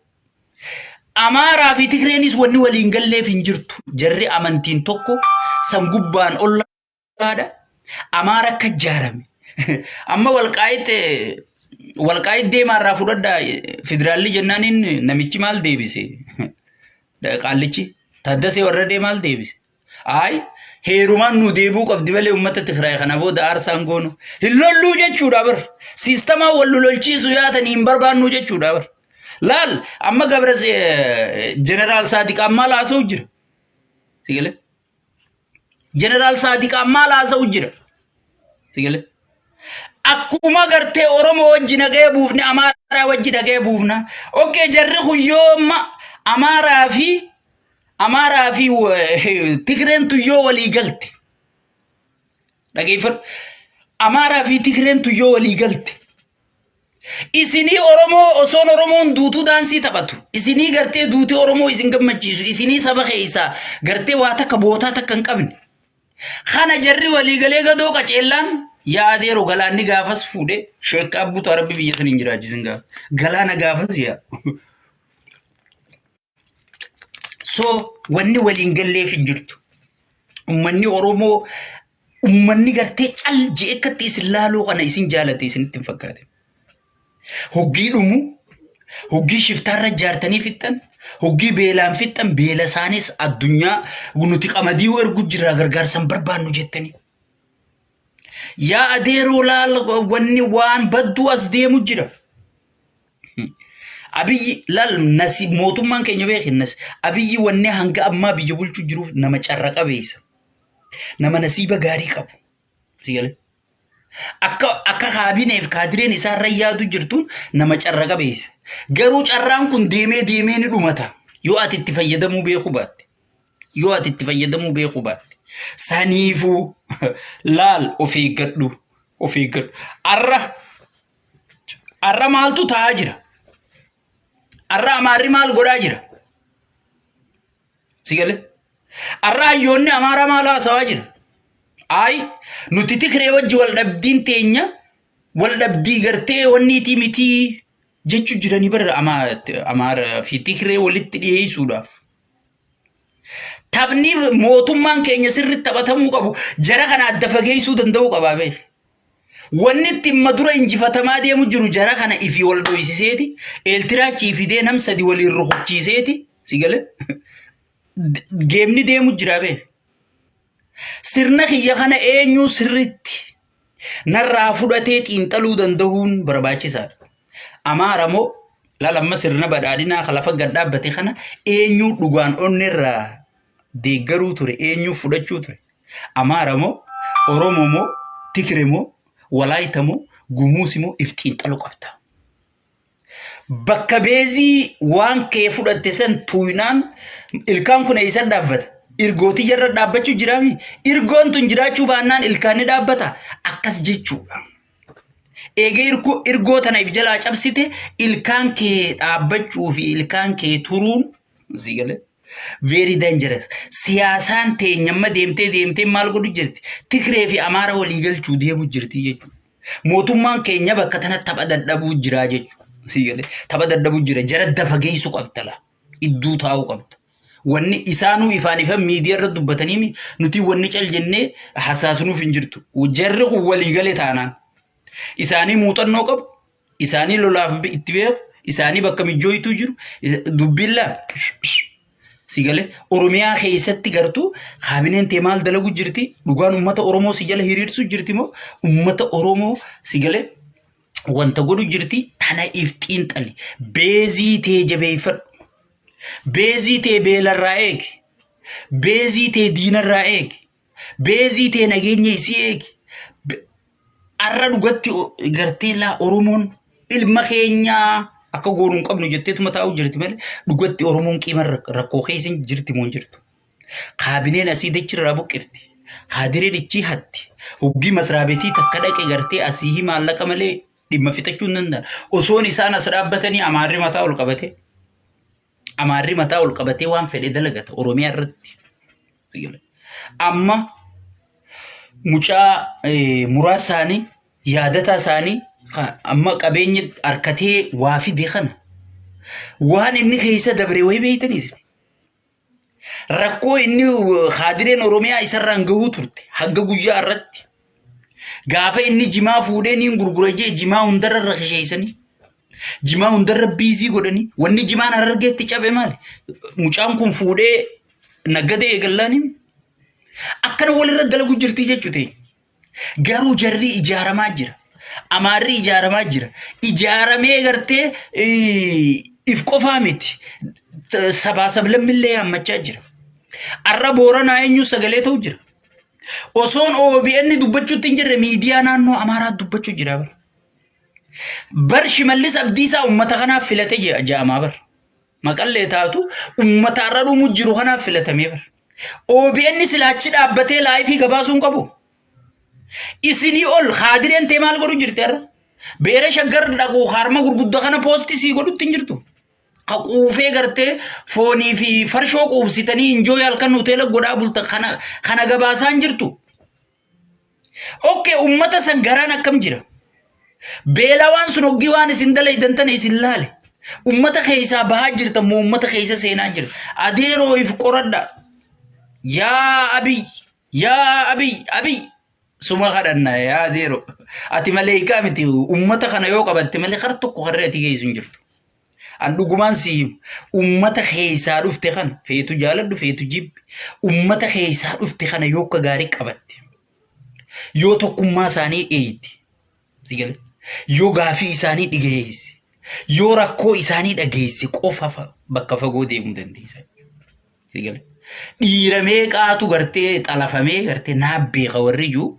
Amaaraa fi Tigreenis wanni waliin galleef hin jirtu. Jarri amantiin tokko san gubbaan ollaadha. Amaara akka ijaarame. Amma walqaayit walqaayit deemaarraa fudhadhaa federaalli jennaaniin namichi maal deebise? Qaallichi Taaddasee Warradee maal deebise? Ayi heerumaan nu deebi'uu qabdi malee uummata Tigraay kana booda aarsaan goonu. Hin lolluu jechuudha bar. Siistamaa wal lolchiisu yaatanii hin barbaannu jechuudha bar. Laal amma gabra jeneraal Saadiqaan maal haasa'u jira? Sigalee? Jeneraal Saadiqaan maal haasa'u jira? Sigalee? Akkuma gartee Oromoo wajji nagaya buufne Amaaraa wajji nagaya buufna. Okkee jarri kun yooma Amaaraa fi Amaaraa fi Tigreen tuyyoo walii galte. Dhageeffadhu. Amaaraa fi Tigreen tuyyoo walii galte. Isinii Oromoo osoon Oromoon duutuu daansii taphatu. Isinii gartee duutee Oromoo isin gammachiisu. Isinii saba keessaa gartee waa takka bootaa takka hin qabne. Kana jarri walii galee gadoo qaceellaan yaa adeero galaanni gaafas fuudhe sheekka abbuutu rabbi biyya san hin jiraachisin gaafa. Galaana gaafas yaa. So wanni waliin galleef hin jirtu. Ummanni Oromoo ummanni gartee cal je'e akkatti isin laaluu kana isin jaalate isinitti hin fakkaate. Hoggii dhumu, hoggii shiftaarra jaartanii fixxan, hoggii beelaan fixxan, beela isaanis addunyaa nuti qamadii ergu jirraa gargaarsan barbaannu jettanii. Yaa adeeroo laal wanni waan badduu as deemu jira. Abiyyi laal nasi mootummaan keenya beekin nasi abiyyi wanni hanga ammaa biyya bulchuu jiruuf nama carra qabeessa. Nama nasiiba gaarii qabu. Si galee? Akka akka kaabineef kaadireen isaa irra yaadu jirtuun nama carra qabeessa. Garuu carraan kun deemee deemee ni dhumata. Yoo ati itti fayyadamuu beekuu baatte. Yoo ati itti fayyadamuu beekuu baatte. Saniifuu laal of eeggadhu. Of eeggadhu. Arra Arra maaltu ta'aa jira? Arra Amaarri maal godhaa jira? Si galee? Arra hayyoonni Amaaraa maal haasawaa jira? Ayi nuti Tigree wajji wal dhabdiin teenya wal dhabdii gartee wanniitii mitii jechuu jiranii bara Amaaraa fi Tigree walitti dhiyeessuudhaaf. Taphni mootummaan keenya sirriitti taphatamuu qabu jara kana adda fageessuu danda'uu qabaa beeki. Wanni itti imma dura injifatamaa deemu jiru jara kana ifii wal dhoysiseeti eeltiraachii fidee nam sadi waliin rukuchiiseeti si galee geemni deemu jira beek. Sirna kiyya kana eenyuu sirriitti narraa fudhatee xiinxaluu danda'uun barbaachisaadha. Amaara moo Laal amma sirna badhaadhinaa ka lafa gad dhaabbate kana eenyuu dhugaan onneerraa deeggaruu ture eenyuu fudhachuu ture. Amaara moo Oromoo moo Tikire moo Walaayita moo Gumuusi moo if xiinxaluu qabda. Bakka beezii waan kee fudhatte san tuuynaan ilkaan kun eessa dhaabbata? Irgootii jarra dhaabbachuu jiraami? Irgoon tun jiraachuu baannaan ilkaan ni dhaabbata. Akkas jechuudha. Eega irgoo tana if jalaa cabsite ilkaan kee dhaabbachuu fi ilkaan kee turuun sii galee very dangerous. Siyaasaan teenya amma deemtee deemtee maal godhu jirti? Tigree fi Amaara walii galchuu deemu jirti jechuudha. Mootummaan keenya bakka tana tapha dadhabuu jira jechuudha. Sii galee tapha dadhabuu jira. Jara dafa geessu qabda laa. Idduu taa'uu qabda. Wanni isaanuu ifaan ifan miidiyaa irra dubbatanii nuti wanni cal jennee hasaasnuuf hin jirtu. Jarri kun walii galee taanaan. Isaanii muuxannoo qabu. Isaanii lolaaf itti beeku. Isaanii bakka mijjooytuu jiru. Dubbiin laa si galee Oromiyaa keessatti gartuu kaabineen tee maal dalagu jirti? Dhugaan uummata Oromoo si jala hiriirsu jirti moo uummata Oromoo si galee wanta godhu jirti? Tana if xiinxali. Beezii tee jabeeffadhu. Beezii tee beelarraa eegi. Beezii tee diinarraa eegi. Beezii tee nageenya isii eegi. Arra dhugatti gartee laa Oromoon ilma keenyaa akka goonuu hin qabnu jetteetuma taa'u jirti malee dhugatti Oromoon qiima rakkoo keessa jirti moo hin jirtu. Kaabineen asii dachirraa buqqifti. Kaadireen ichii hatti. Hoggii masraabeetii takka dhaqe gartee asii maallaqa malee dhimma fixachuu hin danda'an. Osoon isaan as dhaabbatanii Amaarri mataa ol qabatee Amaarri mataa ol qabatee waan fedhe dalagata Oromiyaa irratti. Amma mucaa muraasa isaanii yaadataa isaanii amma qabeenya harkatee waa fide kana waan inni keessa dabre wayii beektanii isin. Rakkoo inni kaadireen Oromiyaa isarraan gahuu turte hanga guyyaa irratti. Gaafa inni jimaa fuudhee niin gurgura jee jimaa hundarra rakisheessanii. Jimaa hundarra biizii godhanii. Wanni jimaan Harargeetti cabe maali? Mucaan kun fuudhee naggadee eegallaanii. Akkana walirra dalagu jirti jechuudha. Garuu jarri ijaaramaa jira. Amaarri ijaaramaa jira. Ijaaramee gartee if qofaa miti. Sabaa sablammillee yaammachaa jira. Arra Booranaa eenyu sagalee ta'u jira. Osoon OBN dubbachuutti hin jirre miidiyaa naannoo Amaaraa dubbachuu jira bara. Bar Shimallis Abdiisaa uummata kanaaf filate ja'amaa bar. Maqallee taatu uummata har'a dhumu jiru kanaaf filatamee bar. OBN silaachi dhaabbatee laayifii gabaasuu hin qabu. Isinii ol haadireen tee maal godhu jirti har'a? Beera shaggar dhaqu harma gurguddaa kana poostii sii godhutti hin jirtu. Ka quufee gartee foonii fi farshoo quubsitanii injooy halkan hoteela godhaa bulta kana kana gabaasaa hin jirtu. Okkee ummata san garaan akkam jira? Beelawaan sun hoggii waan isin dalaydan tana isin laale. Ummata keessaa bahaa jirta moo ummata keessa seenaa jira? Adeeroo if qoradha. Yaa Abiy, yaa Abiy, Abiy. Suma kadhanna yaa adeeroo. Ati maleekaa miti ummata kana yoo qabatte malee kar tokko karree ati geessu hin jirtu. An dhugumaan si himu ummata keessaa dhufte kana feetu jaaladhu feetu jibbi ummata keessaa dhufte kana yoo akka gaarii qabatte yoo tokkummaa isaanii eeyde si galee yoo gaafii isaanii dhigeesse yoo rakkoo isaanii dhageesse qofa bakka fagoo deemuu dandeessa. Si galee dhiira meeqaatu gartee xalafamee gartee naa beeka warri jiru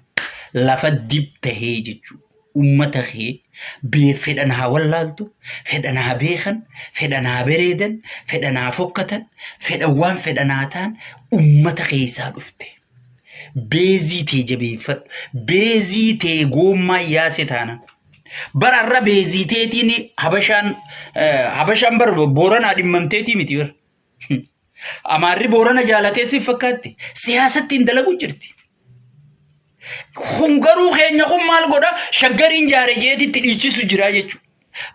lafa dib tahee jechuudha. Ummata kee bee fedhan haa wallaaltu, fedhan haa beekan, fedhan haa bereedan, fedhan haa fokkatan, fedhan waan fedhan haa ta'an ummata keessaa dhufte. Beezii tee jabeeffadhu. Beezii tee goommaa yaase taana. Bara har'a beezii teetiin habashaan habashaan bar booranaa dhimmamteetii miti bar. Amaarri Boorana jaalatee siif fakkaatti. Siyaasatti hin dalagu jirti. Kun garuu keenya kun maal godha? Shaggariin jaare jeetitti dhiichisu jira jechuudha.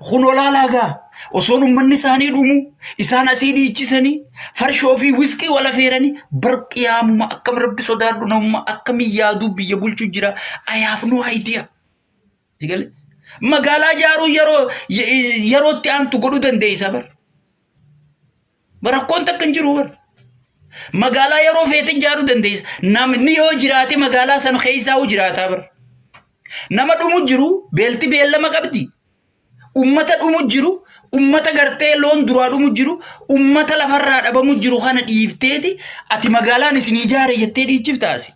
Kun olaalaa gaa. Osoon uummanni isaanii dhumu isaan asii dhiichisanii farshoo fi wiskii wal afeeranii bar qiyaamuma akkam rabbi sodaadhu namuma akkamiin yaaduu biyya bulchu jira. I have no idea. Magaalaa jaaruu yeroo yerootti aantu godhuu dandeessa bar. Rakkoon takka hin jiru bar. Magaalaa yeroo feete ijaaruu dandeessa. Namni yoo jiraate magaalaa san keessaa hoo jiraataa bar. Nama dhumu jiru beelti beellama qabdi. Ummata dhumu jiru, ummata gartee loon duraa dhumu jiru, ummata lafarraa dhabamu jiru kana dhiifteeti ati magaalaan isin ijaare jettee dhiichifta asi.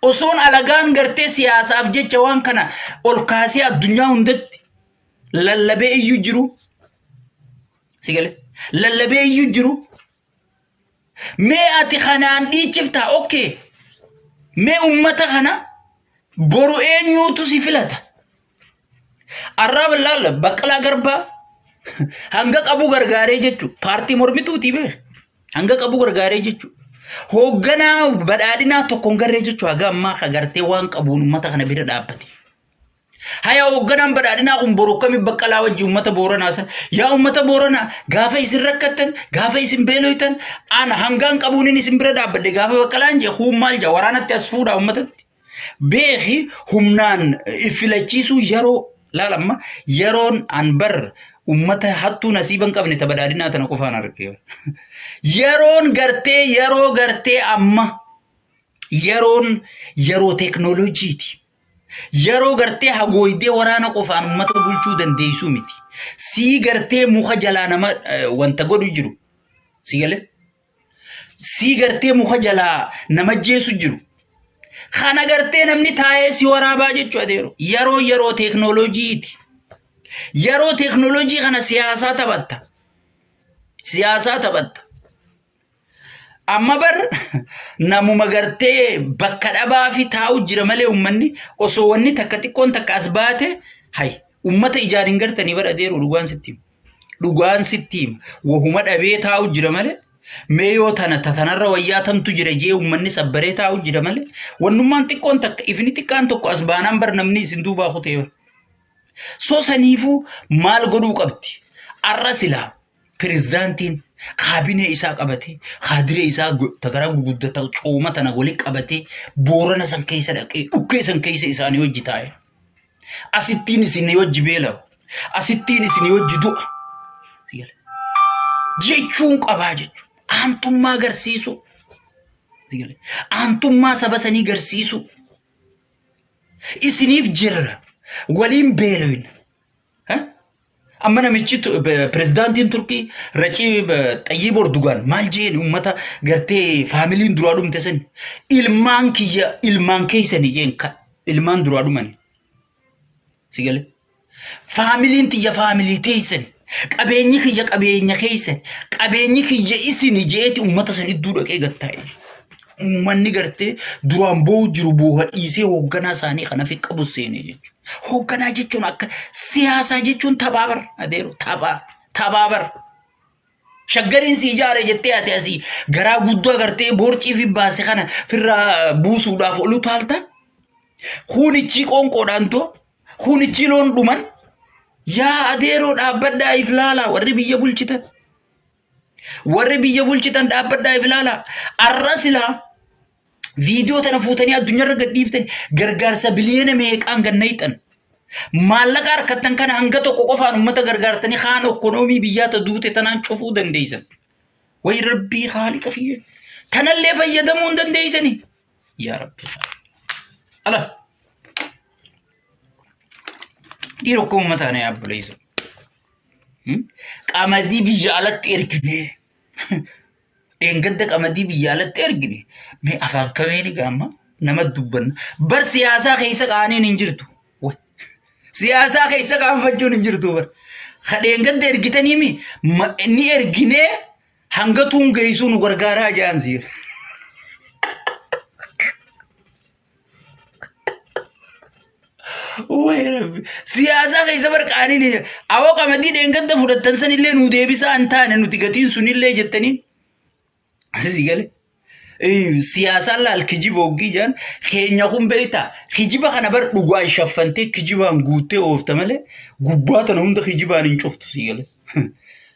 Osoon alagaan gartee siyaasaaf jecha waan kana ol kaasee addunyaa hundatti lallabee iyyuu jiru. Si galee? Lallabee iyyuu jiru. Mee ati kanaan dhiichiftaa? Okay. Mee ummata kana boru eenyuutu si filata? Arraa laalla Baqqalaa Garbaa hanga qabu gargaaree jechuudha. Paartii mormituutii beek. Hanga qabu gargaaree jechuudha. Hoogganaa badhaadhinaa tokko hin garree jechuudha. Haga ammaa ka gartee waan qabuun uummata kana bira dhaabbate. Haya hoogganaan badhaadhinaa kun boru akkami Baqqalaa wajji uummata Booranaa san. Yaa uummata Booranaa gaafa isin rakkattan gaafa isin beeloytan ana hangaan qabuun inni isin bira dhaabbadhe gaafa Baqqalaan jee huun maal jaa waraanatti as fuudhaa uummatatti. Beeki humnaan filachiisuu yeroo laal amma yeroon an bar ummata hattuu nasiiba hin qabne ta badhaadhinaa tana qofaan arge. Yeroon gartee yeroo gartee amma yeroon yeroo teeknooloojiiti. Yeroo gartee hagooydee waraana qofaan ummata bulchuu dandeessuu miti. Sii gartee muka jalaa nama wanta godhu jiru. Si galee? Sii gartee muka jalaa nama jeesu jiru. Kana gartee namni taa'ee si waraabaa jechuu adeero. Yeroo yeroo teeknooloojiiti. Yeroo teeknooloojii kana siyaasaa taphatta. Siyaasaa taphatta. Amma bar namuma gartee bakka dhabaa fi taa'u jira malee uummanni osoo wanni takka xiqqoon takka as baate hay uummata ijaan hin gartanii bar adeeroo dhugaan sitti hima. Dhugaan sitti hima. Wahuma dhabee taa'u jira malee mee yoo tana tatanarra wayyaa tamtu jira jee uummanni sabbaree taa'u jira malee wannummaan xiqqoon takka ifni xiqqaan tokko as baanaan bar namni isin duubaa kutee bar. So saniifuu maal godhuu qabdi? Arra silaa pirezidaantiin kaabinee isaa qabatee kaadiree isaa tagaraa gurguddata cooma tana wali qabatee boorana san keessa dhaqee dhukkee san keessa isaanii hojii taa'e. Asittiin isin hojii beela'u. Asittiin isin hojii du'a. Jechuun qabaa jechuudha. Aantummaa agarsiisuu. Aantummaa saba sanii garsiisuu. Isiniif jirra. Waliin beeloyna. Amma namichi pirezidaantiin Turkii Racii Xayyib Erdogan maal jeen uummata gartee faamiliin duraa dhumte sani ilmaan kiyya ilmaan keessani jeen ilmaan duraa dhumani. Si galee? Faamiliin tiyya faamilii teessan qabeenyi kiyya qabeenya keessan qabeenyi kiyya isini jeeti uummata san idduu dhaqee gattaa'e. Uummanni gartee duraan boo'u jiru booha dhiisee hoogganaa isaanii kana fi qabu seenee jechuudha. Hoogganaa jechuun akka siyaasaa jechuun taphaa bar adeero taphaa taphaa bar. Shaggariin si ijaare jettee ati asii garaa guddaa gartee borcii fi baase kana firraa buusuudhaaf olu taalta. Kuunichii qoonqoodhaan too kuunichii loon dhuman yaa adeeroo dhaabbadhaa if laalaa warri biyya bulchitan. Warri biyya bulchitan dhaabbadhaa if laalaa. Arra silaa viidiyoo tana fuutanii addunyaarra gad dhiiftan gargaarsa biliyoona meeqaan gad nayxan. Maallaqa harkattan kana hanga tokko qofaan uummata gargaartanii kaan okkonoomii biyyaa ta duute tanaan cufuu dandeessan. Way rabbii haaliqa kiyya. Tanallee fayyadamuu hin dandeessanii. Yaa rabbi. Ala. Dhiiroo akka uummataa na yaabboleessu. Qamadii biyya alatti erginee. Dheengadda qamadii biyya alatti ergine. Mee afaan kamiin gaamma nama dubbanna. Bar siyaasaa keessa qaaniin hin jirtu. Way. Siyaasaa keessa qaanfachuun hin jirtu bar. Ka dheengadda ergitanii mi ni erginee hanga tuun geessuu nu gargaaraa jaan siira. Way rabbi. Siyaasaa keessa bar qaaniin hin jiru. Awoo qamadii dheengadda fudhattan sanillee nuu deebisaa hin taane nuti gatiin sunillee jettanii. Si gale. Siyaasaan laal kijiba hoggii jaan keenya kun beektaa kijiba kana bar dhugaan shaffantee kijibaan guuttee oofta malee gubbaa tana hunda kijibaan hin cuftu si gale.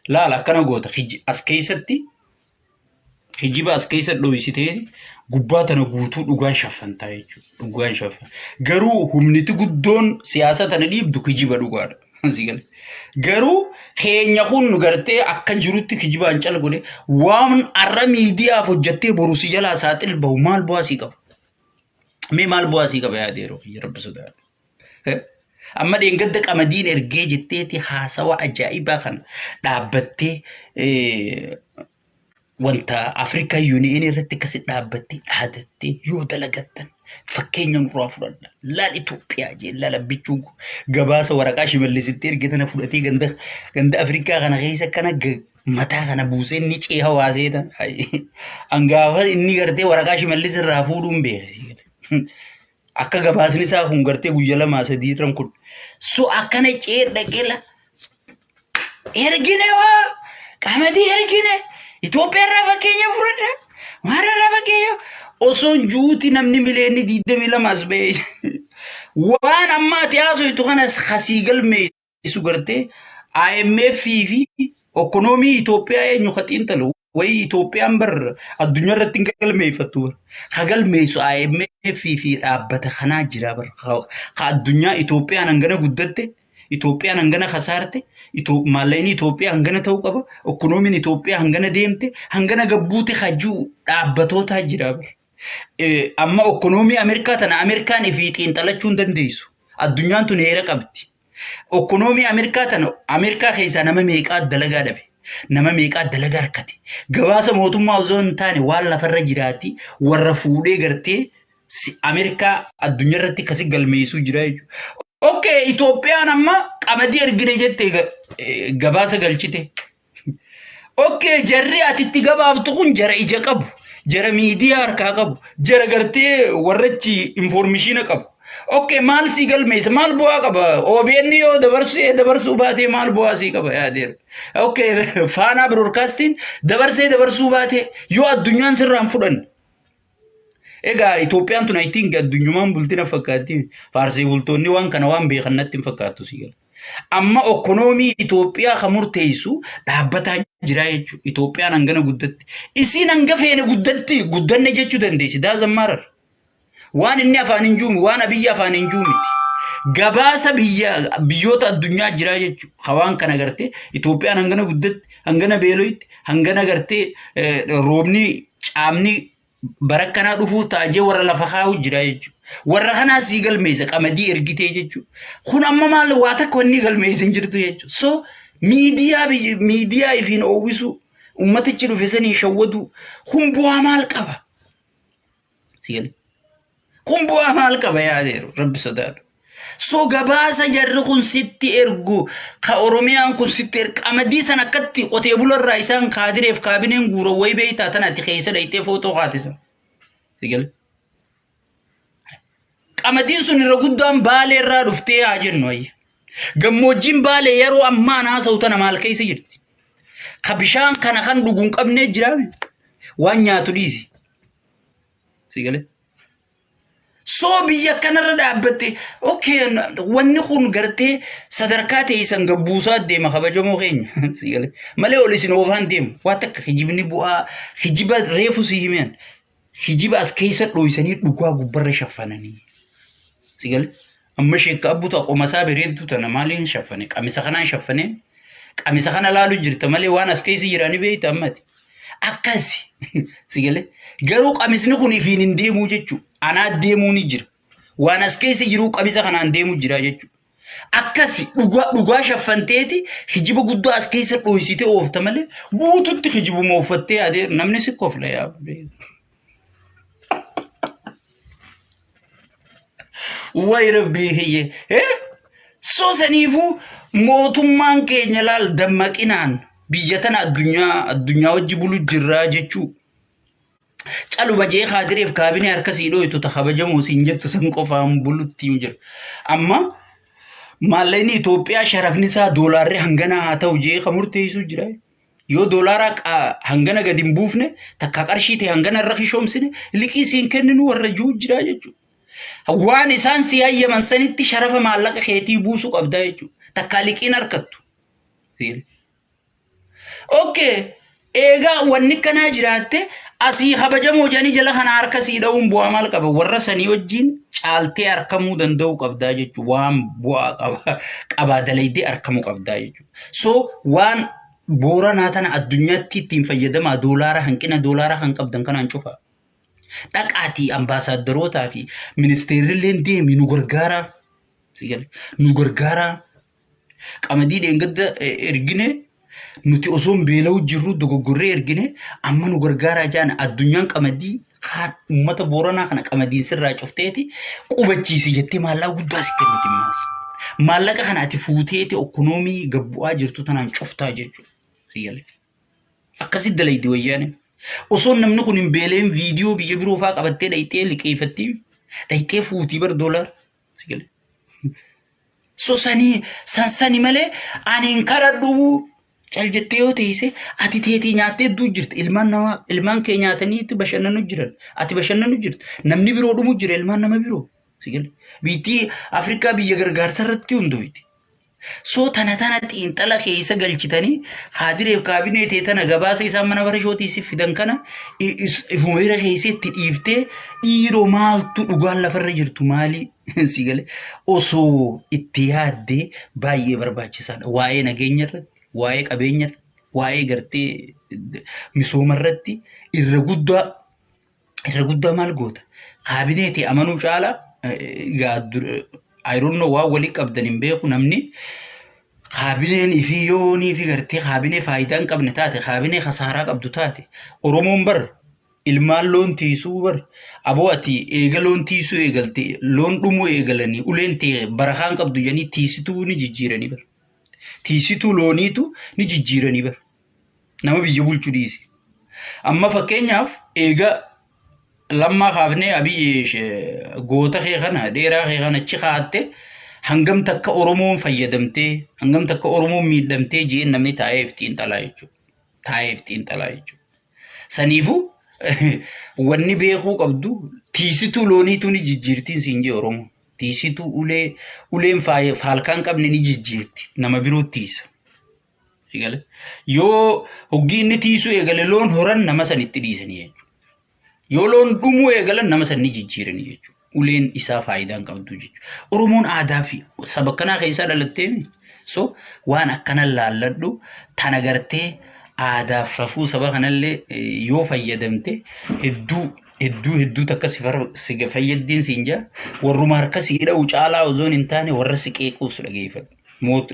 Laal akkana goota as keessatti Kijiba as keessa dhoysitee gubbaa tana guutuu dhugaan shaffantaa jechuudha. Dhugaan shaffan. Garuu humniti guddoon siyaasa tana dhiibdu kijiba dhugaadha. Si gale. Garuu keenya kun gartee akka jirutti kijibaan cal godhe waan arra miidiyaaf hojjettee boru si jalaa saaxil bahu maal bu'aa sii qaba? Mee maal bu'aa sii qaba yaadee yeroo kiyya rabbi sodaadha. Amma dheengadda qamadiin ergee jetteeti haasawa ajaa'ibaa kana dhaabbattee wanta Afrikaa Yuuni'een irratti akkasi dhaabbattee dhaadattee yoo dalagattan fakkeenya nurraa fudhadha. Laal Itoophiyaa jee laal abbichuun gabaasa waraqaa Shimallisitti erge tana fudhatee ganda ganda Afrikaa kana keessa kana mataa kana buusee inni cee hawaasee tan. Angaafa inni gartee waraqaa Shimallis irraa fuudhuun beeke. Akka gabaasni isaa kun gartee guyya lamaa sadii irran kun. So akkana cee dhaqee la ergine waa qamadii ergine Itoophiyaa irraa fakkeenya fudhadha. Maal irraa fakkeenya osoo juuti namni miliyoonni 22 as ba'e. Waan amma ati haasoftu kanas kasii galmeessu gartee IMF fi Ekonoomii Itoophiyaa eenyu ka xiinxalu wayii Itoophiyaan bar addunyaa irratti hin galmeeffattu bar. Ka galmeessu IMF fi dhaabbata kanaa jira bar. Ka addunyaa Itoophiyaan hangana guddatte, Itoophiyaan hangana kasaarte, maallaqni Itoophiyaa hangana ta'uu qaba, ekonomiin Itoophiyaa hangana deemte, hangana gabbuute hajuu dhaabbatootaa jira bar. Amma ekonomii Ameerikaa tana Ameerikaan ifii xiinxalachuu hin dandeessu. Addunyaan tun heera qabdi. Ekonoomii Ameerikaa tana Ameerikaa keessaa nama meeqaa dalagaa dhabe? Nama meeqaa dalagaa harkate? Gabaasa mootummaa osoo hin taane waan lafarra jiraati warra fuudhee gartee Ameerikaa addunyaa irratti akkasi galmeessuu jira jechuudha. Okay, Itoophiyaan amma qamadii ergine jettee gabaasa galchite. Okay, jarri ati itti gabaaftu kun jara ija qabu, jara miidiyaa harkaa qabu, jara gartee warrachi informishiina qabu. Okay, maal sii galmeessa? Maal bu'aa qaba? OBN yoo dabarsee dabarsuu baatee maal bu'aa sii qaba yaadeera. Okay, Faanaa Biroodkaastiin dabarsee dabarsuu baatee yoo addunyaan sirraan fudhanne. Egaa Itoophiyaan tun I think addunyumaan bultina fakkaatti. Faarsee bultoonni waan kana waan beekan natti hin fakkaattu sii gala. Amma okonoomii Itoophiyaa kan murteessu dhaabbataa jira jechuudha. Itoophiyaan hangana guddatti. Isiin hanga feene guddatti guddanne jechuu dandeessi. Doesn't matter. Waan inni afaan hin juumi, waan Abiyyi afaan hin juumiti. Gabaasa biyya biyyoota addunyaa jira jechuudha. Ka waan kana gartee Itoophiyaan hangana guddatti, hangana beeloyitti, hangana gartee roobni caamni bara akkanaa dhufuu taajee warra lafa kaa'u jira jechuudha. Warra kanaa sii galmeessa qamadii ergitee jechuudha. Kun amma maal waa takka wanni galmeessa hin jirtu jechuudha. So miidiyaa miidiyaa ifiin oowwisu ummatichi dhufe sanii shawwadu kun bu'aa maal qaba? Si galee? Kun bu'aa maal qaba yaa seeru rabbi sodaadhu. So gabaasa jarri kun sitti ergu ka Oromiyaan kun sitti ergu qamadii san akkatti qotee bularraa isaan kaadireef kaabineen guuran wayi beektaa tana ati keessa dhayxee footoo kaatisa. Si galee? Qamadiin sun irra guddaan Baalee irraa dhuftee haa jennu ayya. Gammoojjiin Baalee yeroo ammaa haasa'u tana maal keessa jirti? Ka bishaan kana kan dhugu hin qabnee jiraame waan nyaatu dhiisi. Si galee? Soo biyya kanarra dhaabbatte okay wanni kun gartee sadarkaa teessan gabbuusaa deema kabajamoo keenya. Si galee? Malee ol isin oofaan deemu waa takka kijibni bu'aa kijiba reefu si himeen kijiba as keessa dhooysanii dhugaa gubbarra shaffananii. Si galee? Amma sheekka abbutu akkuma isaa bareedduu tana maaliin shaffane qamisa kanaan shaffanee qamisa kana laalu jirta malee waan as keessa jiranii beekta ammati. Akkasi si galee garuu qamisni kun ifiin hin deemuu jechuudha. Anaa deemuu ni jira. Waan as keessa jiru qamisa kanaan deemuu jira jechuudha. Akkasi dhugaa dhugaa shaffanteeti kijiba guddaa as keessa dhooysitee oofta malee guututti kijibuma uffattee yaadee namni si kofla yaa. Way rabbii kiyye. Eh? So saniifuu mootummaan keenya laal dammaqinaan biyya tana addunyaa addunyaa wajji bulu jirraa jechuu. Caluma jee kaadireef kaabinee harka sii dhooytu ta kabajamoo siin jettu san qofaan bulutti hin jiru. Amma maallaqni Itoophiyaa sharafni isaa doolaarri hanganaa haa ta'u jee ka murteessu jira. Yoo doolaaraa hangana gadi hin buufne takka qarshii ta'e hangana irra kishoomsine liqii siin kenninu warra jiru jira jechuudha. Waan isaan si hayyaman sanitti sharafa maallaqa keetii buusuu qabda jechuudha. Takka liqiin harkattu. Okay. Eegaa wanni kanaa jiraatte asii kabajamoo jedhanii jala kana harka sii dha'uun bu'aa maal qaba? Warra sanii wajjin caaltee arkamuu danda'uu qabdaa jechuudha. Waan bu'aa qaba qabaa dalaydee arkamuu qabdaa jechuudha. So waan Booranaa tana addunyaatti ittiin fayyadamaa doolaara hanqina doolaaraa kan qabdan kanaan cufaa. Dhaqaatii ambaasaaddarootaa fi ministeerrilleen deemi nu gargaaraa. Si galee nu gargaaraa. Qamadii dheengadda ergine nuti osoo hin beela'u jirru dogoggorree ergine amma nu gargaaraa jaan addunyaan qamadii kaan uummata Booranaa kana qamadiin sirraa cufteeti qubachiisi jettee maallaqa guddaa si kenniti maas. Maallaqa kana ati fuuteeti okkonoomii gabbu'aa jirtu tanaan cuftaa jechuudha. Si galee. Akkasitti dalaydi wayyaaneen. Osoo namni kun hin beeleen viidiyoo biyya biroo fa'aa qabattee dhayxee liqeeffattii dhayxee fuutii bar doolaara. Si galee. So sanii san sani malee ani hin kadhadhu cal jettee yoo teesse ati teetii nyaattee hedduu jirti. Ilmaan namaa ilmaan kee nyaatanii itti bashannanu jiran. Ati bashannanu jirti. Namni biroo dhumu jira ilmaan nama biroo. Si galee. Biittii Afrikaa biyya gargaarsa irratti hundooyti. So tana tana xiinxala keessa galchitanii kaadireef kaabinee tee tana gabaasa isaan mana barashootii si fidan kana ifuma bira keessa itti dhiiftee dhiiroo maaltu dhugaan lafarra jirtu maali si galee osoo itti yaaddee baay'ee barbaachisaadha. Waa'ee nageenya irratti, waa'ee qabeenya irratti, waa'ee gartee misooma irratti irra guddaa irra guddaa maal goota? Kaabinee ta'e amanuu caalaa I don't know waan walii qabdan hin beeku namni kaabineen ifii yoonii fi gartee kaabinee faayidaa hin qabne taate kaabinee kasaaraa qabdu taate Oromoon bar ilmaan loon tiisuu bar aboo ati eega loon tiisuu eegalte loon dhumuu eegalanii uleen ta'e barakaan qabdu jedhanii tiisituu ni jijjiiranii bar tiisituu looniitu ni jijjiiranii bar. Nama biyya bulchu dhiisi. Amma fakkeenyaaf eega lammaa kaafnee Abiy goota kee kana dheeraa kee kana achi kaa'atte hangam takka Oromoon fayyadamtee hangam takka Oromoon miidhamtee jeen namni taa'ee if xiinxalaa jechuudha. Taa'ee if xiinxalaa jechuudha. Saniifuu wanni beekuu qabdu tiisituu looniitu ni jijjiirtiin siin jee Oromoon. Tiisituu ulee uleen faalkaa hin qabne ni jijjiirti nama biroo tiisa. Eegale. Yoo hoggii inni tiisuu eegale loon horan nama san itti dhiisanii jechuudha. Yoo loon dhumuu eegalan nama san ni jijjiiranii jechuudha. Uleen isaa faayidaa hin qabdu jechuudha. Oromoon aadaa fi saba akkanaa keessaa dhalatteemi. So waan akkana laalladhu tana gartee aadaaf safuu saba kanallee yoo fayyadamte hedduu hedduu hedduu takka si fayyaddiin siin jaa warruma harka si hidha'u caalaa osoo hin taane warra si qeequus dhageeffadhu.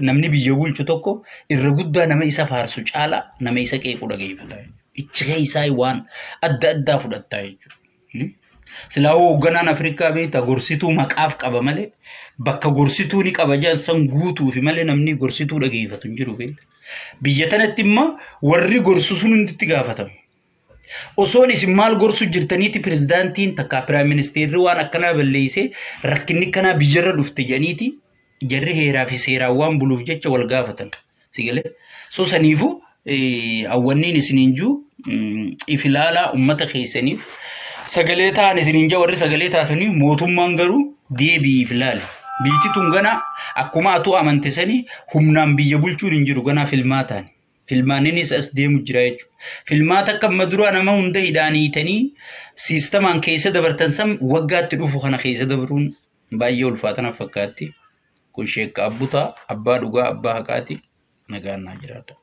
Namni biyya bulchu tokko irra guddaa nama isa faarsu caalaa nama isa qeequ dhageeffata. Ichi keessaa waan adda addaa fudhatta jechuudha. Silaa hoogganaan Afrikaa beektaa gorsituu maqaaf qaba malee bakka gorsituu ni qaba jedhan san guutuufi malee namni gorsituu dhageeffatu hin jiru beekta. Biyya tanatti immoo warri gorsu sun hunditti gaafatama. Osoon isin maal gorsu jirtaniiti pirezidaantiin takkaa piraayim ministeerri waan akkanaa balleessee rakkinni akkanaa biyyarra dhufte jedhaniiti jarri heeraa fi seeraan waan buluuf jecha wal gaafatan. Si galee? So saniifuu hawwanniin isiniin jiru if ilaalaa uummata keessaniif sagalee ta'an isiniin jaa warri sagalee taatanii mootummaan garuu deebii if ilaali. Biyyi tun ganaa akkuma atuu amante sanii humnaan biyya bulchuun hin jiru ganaa filmaa taani. Filmaanninis as deemu jira jechuudha. Filmaata akka amma duraa nama hunda hidhaan hiitanii siistamaan keessa dabartan san waggaatti dhufu kana keessa dabruun baay'ee ulfaata na fakkaatti. Kun sheekka Abbutaa abbaa dhugaa abbaa haqaati. Nagaan naa jiraadha.